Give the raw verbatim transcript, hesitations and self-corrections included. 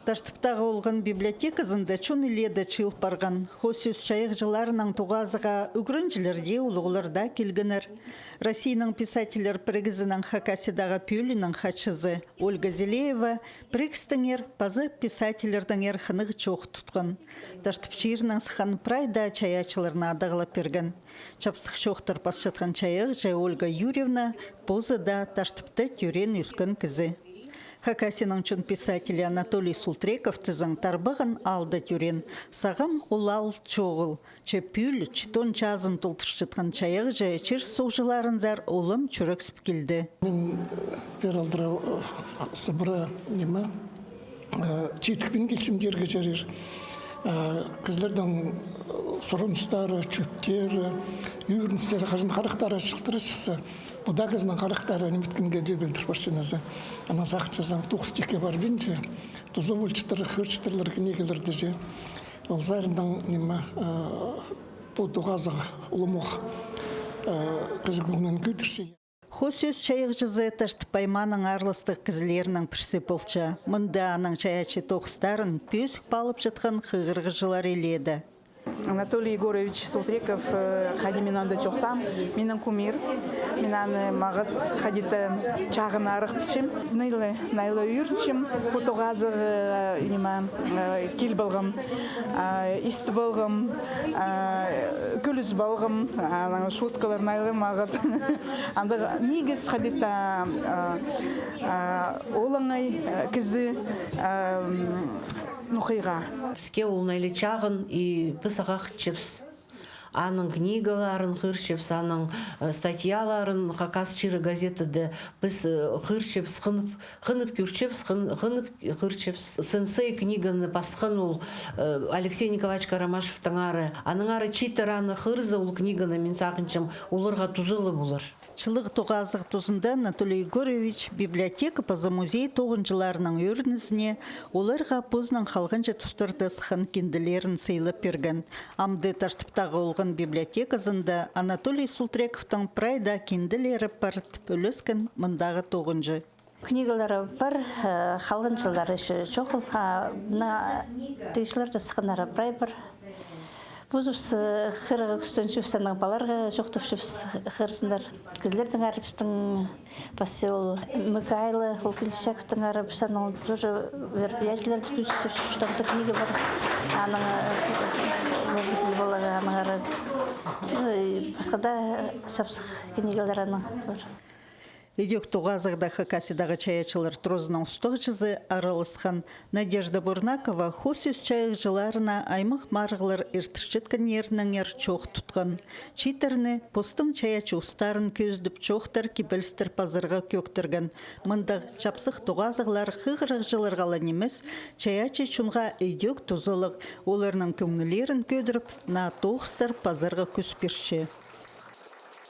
Таштыптағы олған библиотеказында чон илееде чыыл парған. Хоос сӧс чайағҷыларының тоғазығға ӱгренҷілер дее, улуғлар даа килгеннер. Россияның писательлер пірігізінің Хакасиядағы пӧлиинің хатчызы Ольга Зелеева пірігістеңер паза писательлердеңер хынығ чоох тутхан. Таштып чирінең сыххан прай даа чайаачыларны адағлап пирген. Чапсых чоохтар пасчатхан чайағҷы Ольга Юрьевна позы даа Таштыпта тӧреен-ӧскен кізі. Хакасияның чон писателі Анатолий Султреков тізең тарбаған аалда тӧреен, сағам ол аал чоғыл. Че пӱӱл читон чазын толдырчатхан чайағҷы чир-суғҷыларынзар улам чӱрексіп килді. Мин, э, пеер алдыра, э, сыбыра, ниме, э, читікпин килчем тирге чарир. Э, кізілернің, э, сурыныстары, чӧптері, ӱгреністері, хаҷан харахтары чыылтыра чыхса, пу даа кізінің харахтары ниме иткенге дее пілдір парча нооза. Анаң сағынчазың, тоғыс тикке парбинча, туза полчатыр, хығырчатырлар книгаларны че. Ол саринаң ниме, э, пу тоғазығ улуғ, э, кізі кӧңнін кӧдірче. Хоос сӧс чайағҷызы Таштып аймааның аарластығ кізілерінің пірсі полча. Мында аның чайаачы тоғыстарын пӧзік паалап чатхан хығырығҷылар илееде. Анатолий Егорович Султреков, э, хайди мин анда чоохтаам, минің кумир. Мин аны мағат хайди-да чағыннарах пілчем. Найлы, найлы ӱгренчем пу тоғазығ, э, ниме, э, кил полғам, а, истіп алғам, а, кӱлізіп алғам, анаң шуткалар найлы мағат. Андағ нигіс хайди-да, а, а, олаңай, а, кізі, а, м, нохыйға. Піске ол найлы чағын, и піс ағаа хығырчабыс. Аның книгаларын хығырчабыс, аның, э, статьяларын «Хакас чирі» газетада піс, э, хығырчабыс, хынып, хынып кӧрчебіс, хын-, хынып хығырчабыс. «Сенсей» книганы пасхан ол, э, Алексей Николаевич Карамашевтеңер. Аннаңар чииттер аны хығырза, ол книганы, мин сағынчам, оларға тузалығ полар. Чылығ тоғазығ тузында Анатолий Егорович библиотека паза музей тоғынҷыларының ӧрінізіне оларға позының халғанҷы тустарда сыххан кинделерін сыйлап пирген. Амды Таштыптағы олған библиотеказында Анатолий Султрековтың прай даа кинделері пар, тіп ӱлескен мындағы тоғынҷы. Книгалары пар, э, халғанҷылары ещё чоғыл, а мына тігізілерде сыхханнары прай пар. Позыбыс, э, хығырарға кӱстенчебіс, анаң палаларға чоохтапчабыс, хығырзыннар. Кізілердеңер, пістің пасча ол Микаил, ол Кильчичаковтаңар, піс анаң тоже мероприятиелерді кӧзітчебіс, что анда книга пар. Анаң, э, может, піл поларға, аннаңар, ну, и пасха даа чапсых книгалар анаң пар. Ідӧк тоғазығда Хакасиядағы чайаачылар туразының устағҷызы араласхан. Надежда Бурнакова хоос сӧс чайағҷыларына аймах марығлар иртірчеткеннерінеңер чоох тутхан. Чииттерні, постың чайаачы устарын кӧзідіп, чоохтар, кибелістер пазарға кӧӧктірген. Мындағ чапсых тоғазығлар хығырығҷыларға ла нимес, чайаачы чонға ідӧк тузалығ, оларның кӧңнілерін кӧдіріп, наа тоғыстар пазарға кӱс пирче.